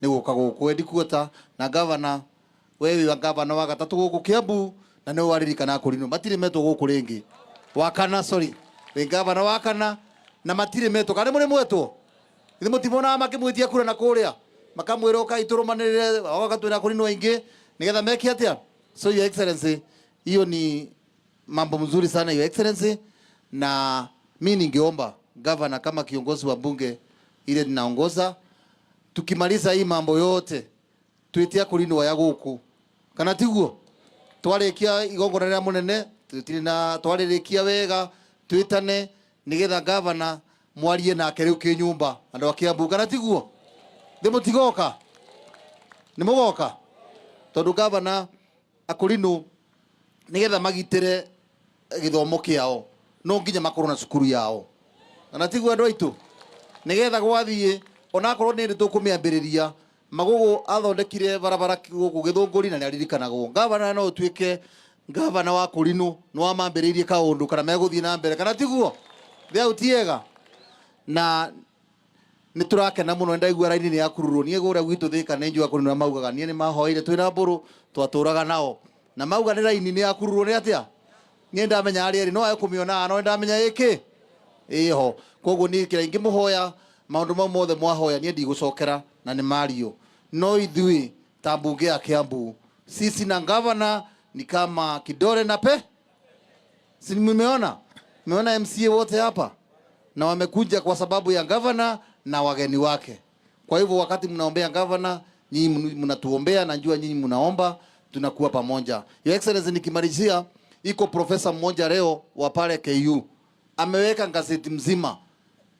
Nĩ gũka gũkũ headquarter na gavana, we wĩ wa gavana wa gatatũ gũkũ Kiambu na nĩwe waririkana Akũrinũ matirĩ metwo gũkũ rĩngĩ. Wa kana, sorry, wĩ gavana wa kana na matirĩ metwo. Kana nĩ mũrĩ mwetwo? Ithe mũtimonaga makĩmwĩtia kura na kũrĩa makamwĩra ũkai tũrũmanĩrĩre, oka twĩna Akũrinũ aingĩ nĩgetha meke atĩa? So Your Excellency, hiyo ni mambo mzuri sana, Your Excellency, na mi ningeomba governor kama kiongozi wa bunge ile ninaongoza, tukimaliza hii mambo yote twite Akũrinũ aya gũkũ, kana tiguo? Twarikia igongona rĩrĩa mũnene tũtirĩ na twarĩrĩkia wega twĩtane nĩgetha governor mwarie nake rĩu kĩnyũmba andũ a Kiambu, kana tiguo? Thĩ mũtigoka? Nĩ mũgoka? Tondũ governor, Akũrinũ nĩgetha magitĩre gĩthomo kĩao no nginya makorwo na cukuru yao, kana tiguo andũ aitũ? Nĩgetha gwathiĩ onakorwo nĩ tũkũmĩambĩrĩria. Magugu athondekire barabara gũkũ Gĩthũngũri na nĩaririkanagwo. Gavana no ũtuĩke gavana wa Kũrinũ nĩ wamambĩrĩirie kaũndũ kana megũthiĩ na mbere, kana tiguo? Thĩ tiega na nĩ tũrakena mũno. Ndaigua raini nĩ yakururwo. Niĩ kũrĩa gwitũ Thĩka nĩ njũa Kũrinũ maugaga niĩ nĩ mahoire twĩna mbũrũ twatũraga nao na mauga nĩ raini nĩ yakururwo. Nĩ atĩa? Niĩ ndamenya harĩa ĩrĩ no ae kũmĩona, no ndamenya ĩkĩ ĩho. Koguo niĩ kĩrĩa ingĩmũhoya, maũndũ mau mothe mwahoya niĩ ndigũcokera na nĩ mario, no ithuĩ ta mbunge ya Kiambu, sisi na gavana ni kama kidole na pe. Si mmeona? Mmeona MCA wote hapa na wamekuja kwa sababu ya gavana na wageni wake. Kwa hivyo wakati mnaombea gavana, nyinyi mnatuombea, najua nyinyi mnaomba, tunakuwa pamoja. Your Excellency, nikimalizia, iko profesa mmoja leo wa pale KU ameweka gazeti mzima,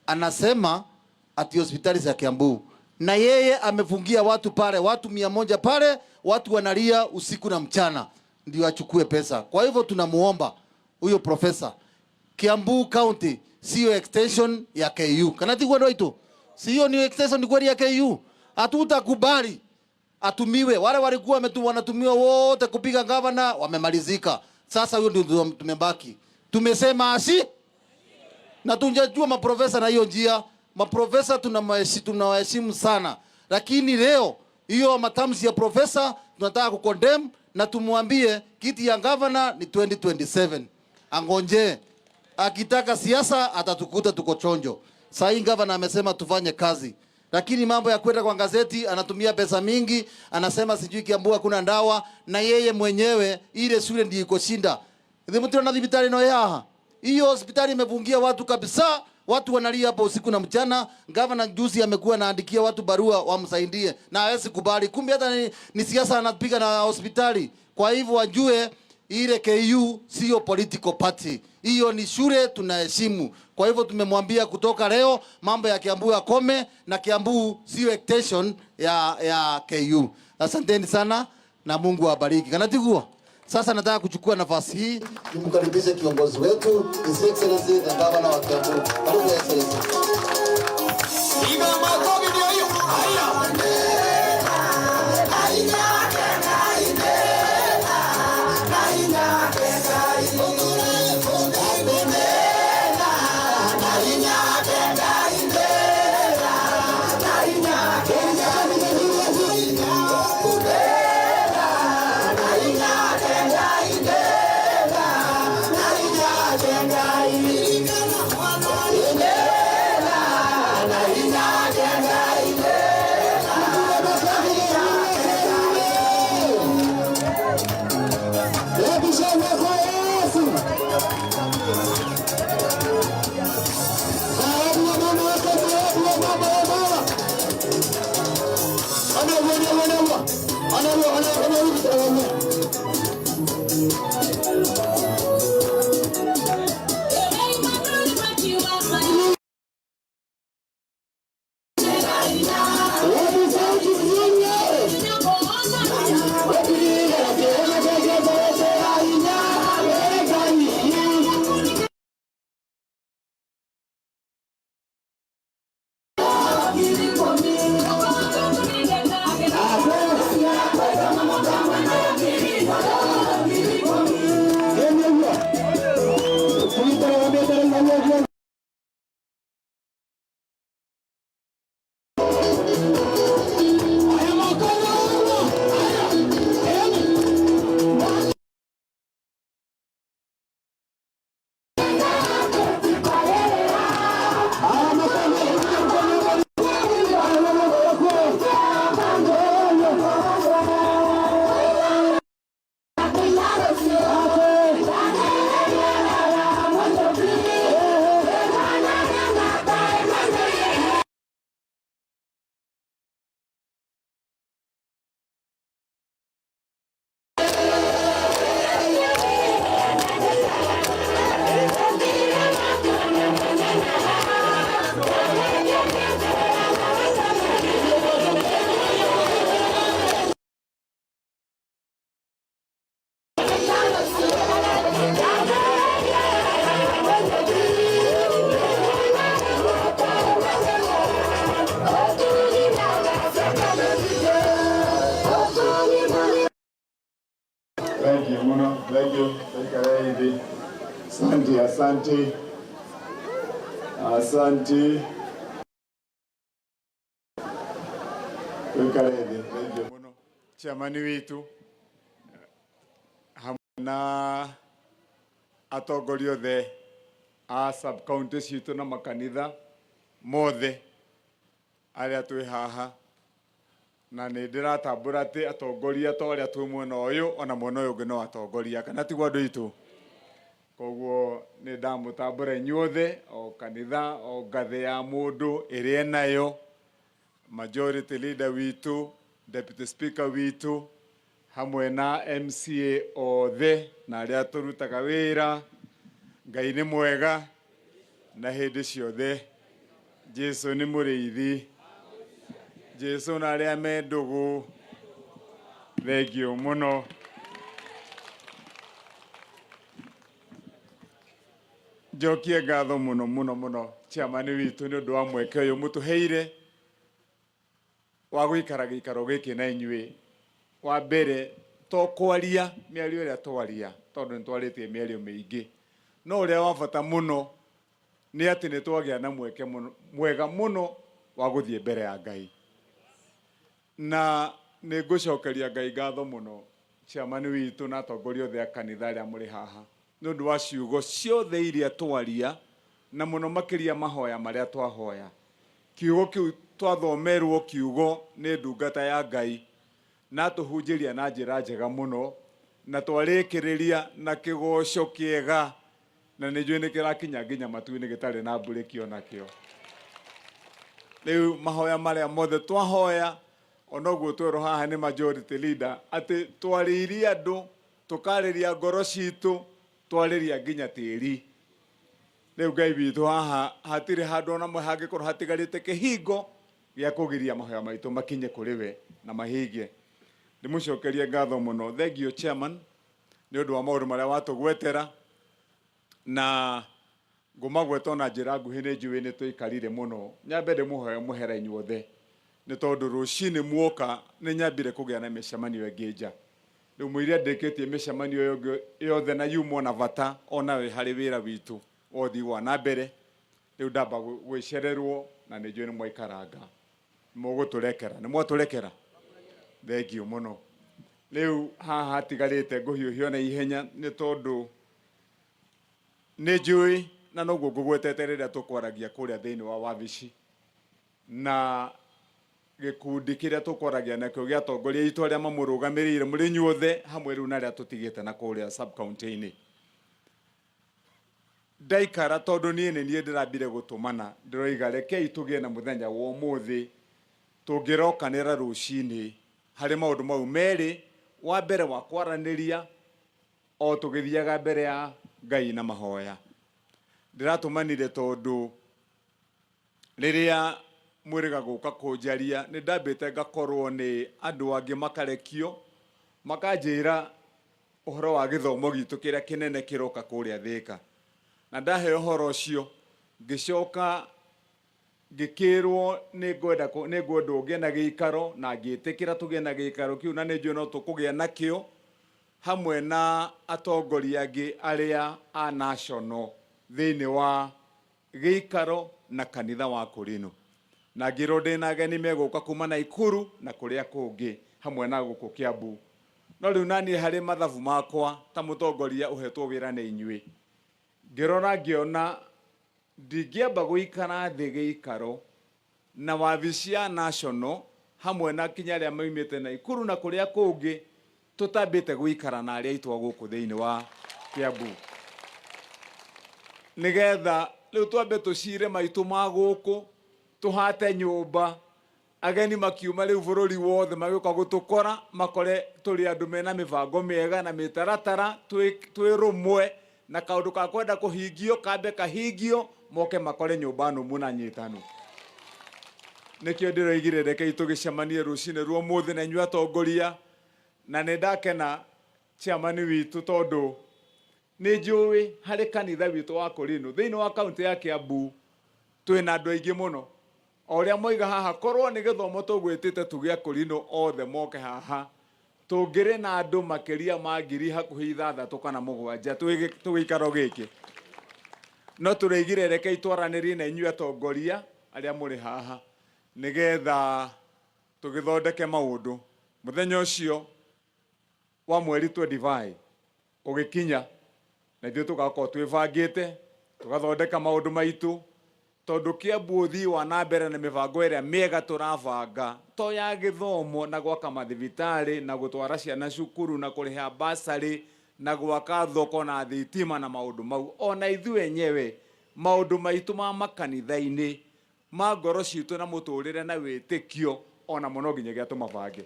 anasema ati hospitali za Kiambu, na yeye amefungia watu pale, watu 100 pale, watu wanalia usiku na mchana ndio achukue pesa. Kwa hivyo tunamuomba huyo profesa, Kiambu County sio extension ya KU. Kana tiguo andũ aitũ? Sio ni extension kweli ya KU. Hatutakubali atumiwe. Wale walikuwa wanatumiwa wote kupiga gavana wamemalizika. Sasa huyo ndio tumebaki. Tumesema asi na tunajua maprofesa na hiyo njia. Maprofesa tunawaheshimu sana, lakini leo hiyo matamshi ya profesa tunataka kucondemn na tumwambie kiti ya gavana ni 2027, angonje. Akitaka siasa atatukuta tuko chonjo. Sasa hii gavana amesema tufanye kazi, lakini mambo ya kwenda kwa gazeti anatumia pesa mingi, anasema sijui Kiambu hakuna ndawa, na yeye mwenyewe ile shule ndiyo iko shinda. Thimutirona thibitari no yaha. Hiyo hospitali imefungia watu kabisa, watu wanalia hapo usiku na mchana. Gavana juzi amekuwa anaandikia watu barua wamsaidie na hawezi kubali. Kumbe hata ni siasa anapiga na hospitali. Kwa hivyo wajue ile KU sio political party. Hiyo ni shule tunaheshimu. Kwa hivyo tumemwambia kutoka leo mambo ya Kiambu yakome na Kiambu sio extension ya KU. Asanteni sana na Mungu awabariki. Kana tiguo? Sasa nataka kuchukua nafasi hii nimkaribishe kiongozi wetu, His Excellency the Governor wa Kiambu. Karibu, Excellency. Piga makofi ndio hiyo. Haya. Thank you muno, thank you. Taikarei thĩ. Asante, asante. Asante. Tuikare thĩ. Thank you muno. Chairman witũ hamwe na atongoria othe a sub county citũ na makanitha mothe arĩa twĩ haha na nĩ ndĩratambũra atĩ atongoria to arĩa twĩ mwena ũyũ ona mwena ũyũ ũngĩ no atongoria kana tiguo andũ aitũ. Koguo nĩ ndamũtambũra inyuothe o kanitha o ngathĩ ya mũndũ ĩrĩa enayo, majority leader witũ, deputy speaker witũ, hamwe na MCA othe na arĩa tũrutaga wĩra. Ngai nĩ mwega na hĩndĩ ciothe. Jesu nĩ mũrĩithi. Jesu na arĩa me ndũgũ. Thengiũ mũno. Njokie ngatho mũno mũno mũno chairman witũ nĩ ũndũ wa mweke ũyũ mũtũheire wa gũikara gĩikaro gĩkĩ na inyuĩ. Wa mbere to kwaria mĩario ĩrĩa twaria tondũ nĩ twarĩtie mĩario mĩingĩ, no ũrĩa wa bata mũno nĩ atĩ nĩ twagĩa na mweke mwega mũno wa gũthiĩ mbere ya Ngai. Na nĩ ngũcokeria Ngai ngatho mũno chairman witũ na atongoria othe a kanitha arĩa mũrĩ haha nĩ ũndũ wa ciugo ciothe iria twaria na mũno makĩria mahoya marĩa twahoya. Kiugo kĩu twathomerwo kiugo nĩ ndungata ya Ngai na tũhunjĩria na njĩra njega mũno na twarĩkĩrĩria na kĩgoco kĩega na nĩ njũĩ nĩ kĩrakinya nginya matu-inĩ gĩtarĩ na mburĩki onakĩo. Rĩu mahoya marĩa mothe twahoya onoguo twerwo haha nĩ majority leader atĩ twarĩirie andũ tũkarĩria ngoro citũ twarĩria nginya tĩri. Rĩu Ngai witũ haha hatirĩ handũ ona hamwe hangĩkorwo hatigarĩte kĩhingo gĩa kũgiria mahoya maitũ makinye kũrĩ we na mahinge. Ndĩmũcokerie ngatho mũno. Thank you chairman nĩ ũndũ wa maũndũ marĩa watũgwetera na ngũmagweta ona njĩra nguhĩ nĩ njũĩ nĩ tũikarire mũno. Nyambe ndĩmũhoe mũhera inyuothe nĩ tondũ rũcinĩ muoka nĩ nyambire kũgĩa na mĩcemanio ĩngĩ nja. Rĩu mũire ndĩkĩtie mĩcemanio ĩyo ĩngĩ yothe na yumwo na bata onayo harĩ wĩra witũ wa ũthii wa na mbere. Rĩu ndamba gwĩcererwo na nĩ njũĩ nĩ mwaikaranga. Mũgũtũrekera, nĩ mwatũrekera? Thengiũ mũno. Rĩu haha hatigarĩte ngũhiũhio na ihenya nĩ tondũ nĩ njũĩ na noguo ngũgwetete rĩrĩa tũkwaragia kũrĩa thĩinĩ wa wabici na gĩkundi kĩrĩa tũkwaragia nakĩo gĩa atongoria aitũ arĩa mamũrũgamĩrĩire mũrĩ inyuothe hamwe rĩu na arĩa tũtigĩte na kũrĩa sub county-inĩ. Ndaikara tondũ niĩ nĩ niĩ ndĩrambire gũtũmana ndĩroiga rekei tũgĩe na mũthenya wa ũmũthĩ tũngĩrokanĩra rũcinĩ harĩ maũndũ mau merĩ, wa mbere wa kwaranĩria o tũgĩthiaga mbere ya Ngai na mahoya. Ndĩratũmanire tondũ rĩrĩa mwĩrĩga gũka kũnjaria nĩ ndambĩte ngakorwo nĩ andũ angĩ makarekio makanjĩra ũhoro wa gĩthomo gitũ kĩrĩa kĩnene kĩroka kũrĩa Thĩka. Na ndaheo ũhoro ũcio ngĩcoka ngĩkĩrwo nĩ ngwenda nĩ ngwenda ũgĩe na gĩikaro na ngĩtĩkĩra tũgĩe na gĩikaro kĩu na nĩ njũĩ no tũkũgĩa nakĩo hamwe na atongoria angĩ arĩa a national thĩinĩ wa gĩikaro na kanitha wa Kũrinũ. Na ngĩrwo ndĩna ageni megũka kuma Naikuru na kũrĩa kũngĩ hamwe na gũkũ Kiambu. No rĩu naniĩ harĩ mathabu makwa ta mũtongoria ũhetwo wĩra nĩ inyuĩ, ngĩrora ngĩona ndingĩamba gũikara thĩ gĩikaro na wabici ya national hamwe na kinya arĩa maumĩte Naikuru na kũrĩa kũngĩ tũtambĩte gũikara na arĩa aitũ a gũkũ thĩinĩ wa Kiambu. Nĩgetha rĩu twambe tũcire maitũ ma gũkũ, tũhate nyũmba, ageni makiuma rĩu bũrũri wothe magĩũka gũtũkora makore tũrĩ andũ mena mĩbango mĩega na mĩtaratara, twĩ rũmwe na kaũndũ ka kwenda kũhingio kambe kahingio moke makore nyũmba nũmu na nyitanu. Nĩkĩo ndĩroigire rekei tũgĩcemanie rũcinĩ rwa ũmũthĩ na inyuĩ atongoria, na nĩ ndakena chairman witũ tondũ nĩ njũĩ harĩ kanitha witũ wa Kũrinũ thĩinĩ wa kaunti ya Kiambu twĩna andũ aingĩ mũno. O ũrĩa moiga haha korwo nĩ gĩthomo tũgwĩtĩte tuge Akũrinũ othe moke haha, Tũngĩrĩ na andũ makĩria ma 6,000 kana 7 twĩ gĩikaro gĩkĩ. No tũrĩigire rekei twaranĩrie na inyuĩ atongoria arĩa mũrĩ haha nĩgetha tũgĩthondeke maũndũ. Mũthenya ũcio wa mweri 25 ũgĩkinya na ithuĩ tũgakorwo twĩbangĩte tũgathondeka maũndũ maitũ tondũ Kiambu ũthii wa na mbere na mĩbango ĩrĩa mĩega tũrabanga to ya gĩthomo na gwaka mathibitarĩ na gũtwara ciana cukuru na kũrĩha basarĩ na gwaka thoko na thitima na maũndũ mau, ona ithuĩ enyewe maũndũ maitũ ma makanitha-inĩ ma ngoro citũ na mũtũrĩre na wĩtĩkio ona mũno nginyagia tũmabange.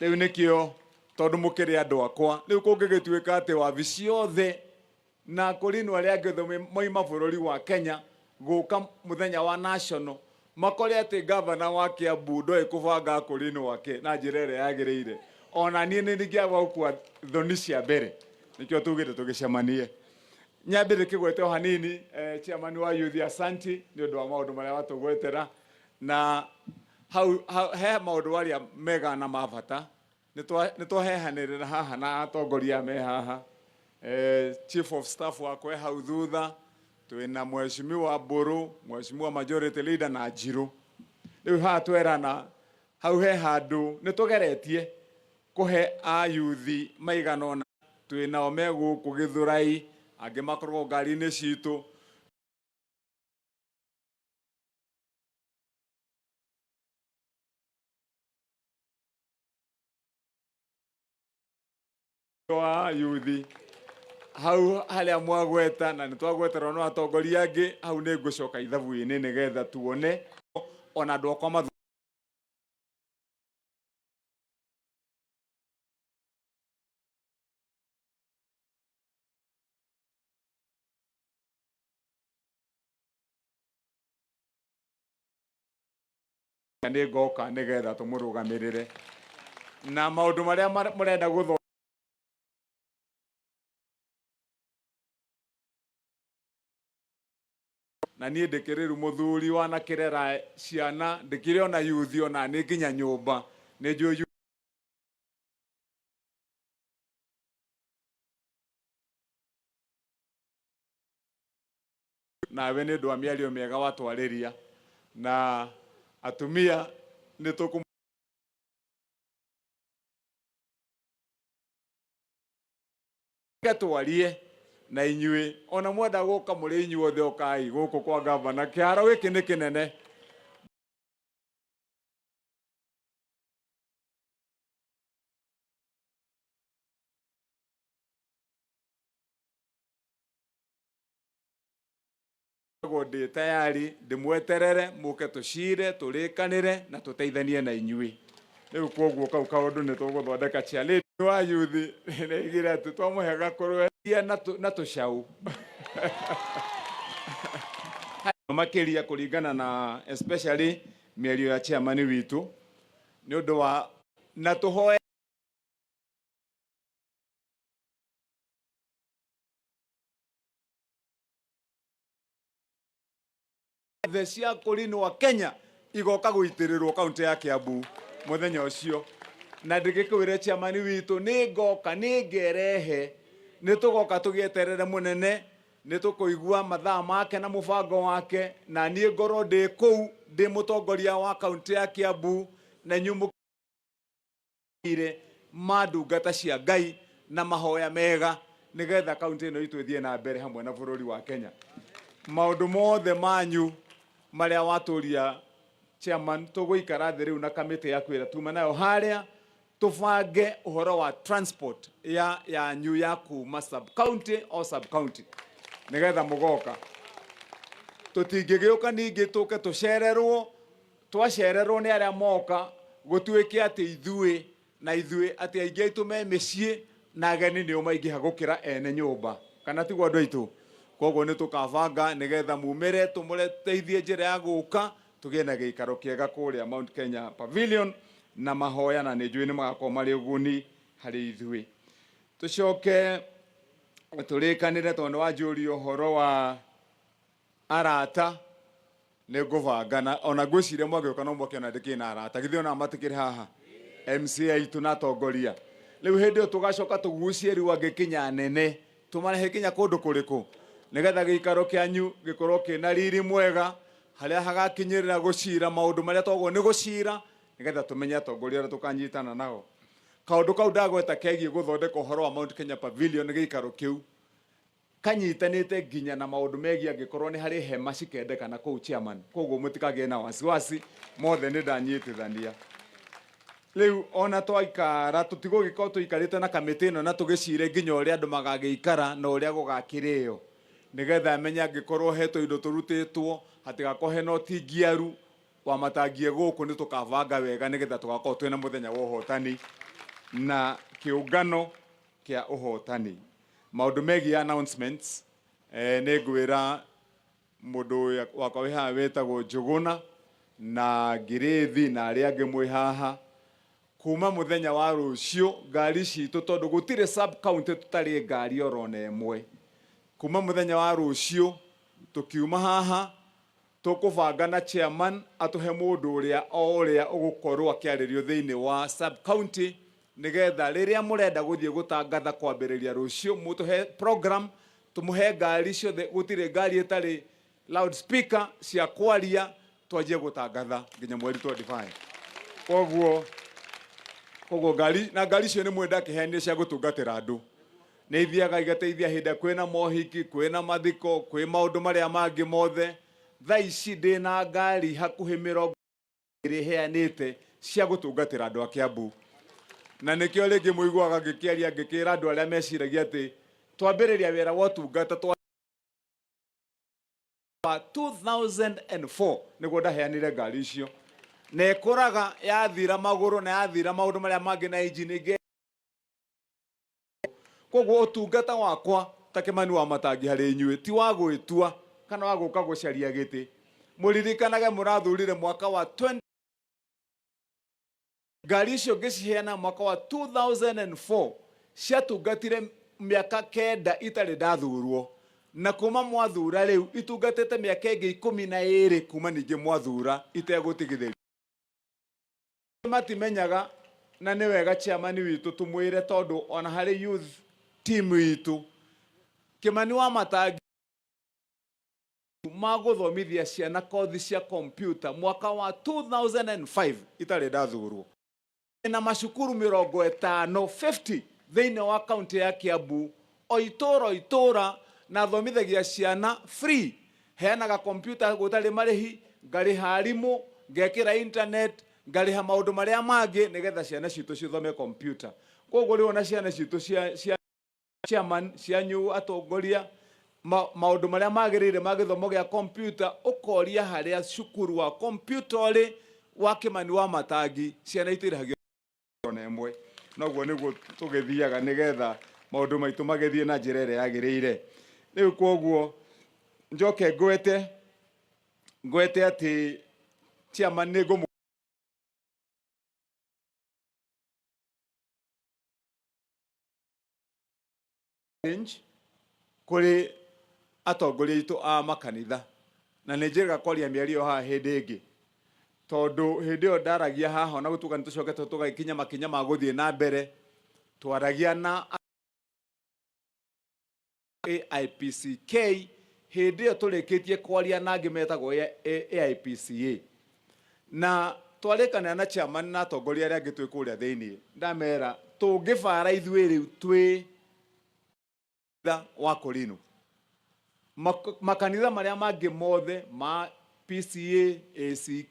Rĩu nĩkĩo tondũ mũkĩrĩ andũ akwa, rĩu kũngĩgĩtuĩka atĩ wabici yothe na kũrinwo arĩa angĩ othe moima bũrũri wa Kenya gũka mũthenya wa national makore atĩ gavana wa Kiambu ndoĩ kũbanga kũrinwo wake na njĩra ĩrĩa yagĩrĩire, ona niĩ nĩ ningĩaga gũkua thoni cia mbere. Nĩkĩo tugĩte tũgĩcemanie. Nyambe ndĩkĩgwete o hanini chairman wa youth asanti nĩ ũndũ wa maũndũ marĩa watũgwetera, na hau he maũndũ marĩa mega na ma bata nĩ twahehanĩrĩra haha na atongoria me haha, chief of staff wakwa e hau thutha, twĩna mheshimiwa Mbũrũ, mheshimiwa majority leader na Njirũ. Rĩu haha twerana hau he handũ nĩ tũgeretie kũhe ayuthi maigana ũna, twĩnao me gũkũ Gĩthũrai, angĩ makoragwo ngari-inĩ citũ. Wa yuthi hau harĩa mwagweta na nĩ twagweterwo no atongoria angĩ hau, nĩ ngũcoka ithabu-inĩ nĩgetha tuone ona andũ akwa nĩ ngoka nĩgetha tũmũrũgamĩrĩre na maũndũ marĩa mũrenda gũtho na niĩ ndĩkĩrĩ rĩu mũthuri wanakĩrera ciana, ndĩkĩrĩ ona yuthi ona nĩ nginya nyũmba nĩ njũĩ nawe nĩ ũndũ wa mĩario mĩega watwarĩria na atumia nĩ tũkũ twarie na inyuĩ ona mwenda gũka mũrĩ inyuothe ũkai gũkũ kwa gavana. Kĩharo gĩkĩ nĩ kĩnene. Ndĩ tayari ndĩmweterere mũke tũcire tũrĩkanĩre na tũteithanie na inyuĩ. Rĩu koguo kau kaũndũ nĩ tũgũthondeka. Chairlady wa yuthi nĩaigire atĩ twamũhe gakũrwe na tũcau makĩria kũringana na especially mĩario ya chairman witũ nĩ ũndũ wa na tũhoe the cia kũrinwa Kenya igoka gũitĩrĩrwo kaunti ya Kiambu mũthenya ũcio. Na ndĩgĩkwĩre chairman witũ nĩ ngoka, nĩ ngerehe, nĩ tũgoka tũgĩeterere mũnene, nĩ tũkũigua mathaa make na mũbango wake, na niĩ ngorwo ndĩ kũu ndĩ mũtongoria wa kaunti ya Kiambu na inyuĩ mũkire ma ndungata cia Ngai na mahoya mega nĩgetha kaunti ĩno itũ ĩthiĩ na mbere hamwe na bũrũri wa Kenya. Maũndũ mothe manyu marĩa watũria chairman, tũgũikara thĩ rĩu na kamĩtĩ yaku ĩrĩa tuma nayo harĩa tũbange ũhoro wa transport ya yanyu ya kuma sub county o sub county nĩgetha mũgoka. Tũtingĩgĩũka ningĩ tũke tũcererwo, twacererwo nĩ arĩa moka gũtuĩke atĩ ithuĩ na ithuĩ atĩ aingĩ aitũ me mĩciĩ na ageni nĩo maingĩha gũkĩra ene nyũmba, kana tiguo andũ aitũ? Koguo nĩ tũkabanga nĩgetha mumĩre tũmũteithie njĩra ya gũka tũgĩe na gĩikaro kĩega kũrĩa Mount Kenya Pavilion na mahoya, na nĩ njũĩ nĩ magakorwo marĩ ũguni harĩ ithuĩ. Tũcoke tũrĩkanĩre tondũ nĩ wanjũria ũhoro wa arata, nĩ ngũbanga na ona ngwĩciria mwagĩũka no mwakĩona ndĩkĩrĩ na arata, githĩ ona matikĩrĩ haha? MCA aitũ na atongoria. Rĩu hĩndĩ ĩyo tũgacoka tũgucie rĩu angĩ kinya nene, tũmarehe kinya kũndũ kũrĩkũ, nĩgetha gĩikaro kĩanyu gĩkorwo kĩna riri mwega, harĩa hagakinyĩrĩra gũcira maũndũ marĩa twagwo nĩ gũcira, nĩgetha tũmenye atongoria arĩa tũkanyitana nao. Kaũndũ kau ndagweta kegiĩ gũthondeka ũhoro wa Mount Kenya Pavilion, gĩikaro kĩu kanyitanĩte nginya na maũndũ megiĩ angĩkorwo nĩ harĩ hema cikendekana kũu, chairman. Koguo mũtikagĩe na wasiwasi, mothe nĩ ndanyitithania. Rĩu ona twaikara tũtigũgĩkorwo tũikarĩte na kamĩtĩ ĩno na tũgĩcire nginya ũrĩa andũ magagĩikara na ũrĩa gũgakĩrĩo, nĩgetha menye angĩkorwo he tũindo tũrutĩtwo, hatigakorwo hena ũtingiaru wa matangie gũkũ. Nĩ tũkabanga wega nĩgetha tũgakorwo twĩna mũthenya wa ũhotani na kĩũngano kĩa ũhotani. Maũndũ megiĩ announcements, nĩ ngwĩra mũndũ wakwa wĩ haha wĩtagwo Njũgũna na Ngirĩthi na arĩa angĩ mwĩ haha, kuma mũthenya wa rũciũ ngari citũ, tondũ gũtirĩ sub county tũtarĩ ngari oro na ĩmwe, kuma mũthenya wa rũciũ tũkiuma haha tũkũbanga na chairman atũhe mũndũ ũrĩa o ũrĩa ũgũkorwo akĩarĩrio thĩinĩ wa sub county, nĩgetha rĩrĩa mũrenda gũthiĩ gũtangatha kwambĩrĩria rũciũ, mũtũhe program, tũmũhe ngari ciothe. Gũtirĩ ngari ĩtarĩ loudspeaker cia kwaria, twanjie gũtangatha nginya mweri 25. Koguo ngari na ngari icio nĩ mwenda kĩheanire cia gũtungatĩra andũ, nĩ ithiaga igateithia hĩndĩ ĩrĩa kwĩna mohiki, kwĩna mathiko, kwĩ maũndũ marĩa mangĩ mothe. Thaa ici ndĩna ngari hakuhĩ 20 heanĩte cia gũtungatĩra andũ a Kiambu, na nĩkĩo rĩngĩ mũiguaga ngĩkĩaria ngĩkĩra andũ arĩa meciragia atĩ twambĩrĩria wĩra wa ũtungata twa 2004 nĩguo ndaheanire ngari icio, na ĩkũraga yathira magũrũ na yathira maũndũ marĩa mangĩ na engine ĩngĩ. Koguo ũtungata wakwa ta Kĩmani wa Matangi harĩ inyuĩ ti wa gwĩtua kana wa gũka gũcaria gĩtĩ. Mũririkanage mũrathurire mwaka wa 20, ngari icio ngĩciheana mwaka wa 2004, ciatungatire mĩaka 9 itarĩ ndathurwo, na kuma mwathura rĩu itungatĩte mĩaka ĩngĩ 12 kuma ningĩ mwathura itegũtigithĩria. Matimenyaga, na nĩ wega chairman witũ tũmwĩre, tondũ ona harĩ youth team witũ Kĩmani wa Matangi magũthomithia ciana kothi cia kompyuta mwaka wa 2005 itarĩ ndathurwo, na macukuru 50, 50 thĩinĩ wa kaunti ya Kiambu, o itũra o itũra, na thomithagia ciana free, heanaga kompyuta gũtarĩ marĩhi, ngarĩha arimũ, ngekĩra internet, ngarĩha maũndũ marĩa mangĩ nĩgetha ciana citũ cithome kompyuta. Koguo rĩu ona ciana citũ cia chairman cianyu atongoria, maũndũ marĩa magĩrĩire ma gĩthomo gĩa kompyuta, ũkoria harĩa cukuru wa kompyuta ũrĩ wa Kĩmani wa Matangi, ciana itirĩhagio ona ĩmwe. Noguo nĩguo tũgĩthiaga nĩgetha maũndũ maitũ magĩthiĩ na njĩra ĩrĩa yagĩrĩire. Rĩu koguo njoke ngwete atĩ chairman nĩ ngũmũ challenge kũrĩ atongoria aitũ a makanitha, na nĩ njĩrĩga kwaria mĩario haha hĩndĩ ĩngĩ, tondũ hĩndĩ ĩyo ndaragia haha, ona gũtuĩka nĩ tũcokete tũgagĩkinya makinya ma gũthiĩ na mbere, twaragia na AIPCK hĩndĩ ĩyo tũrĩkĩtie kwaria na angĩ metagwo AIPCA, na twarĩkanĩra na chairman na atongoria arĩa angĩ twĩ kũrĩa thĩinĩ, ndamera tũngĩbara ithuĩ rĩu twĩ tha wa Korino, makanitha marĩa mangĩ mothe ma PCA, AC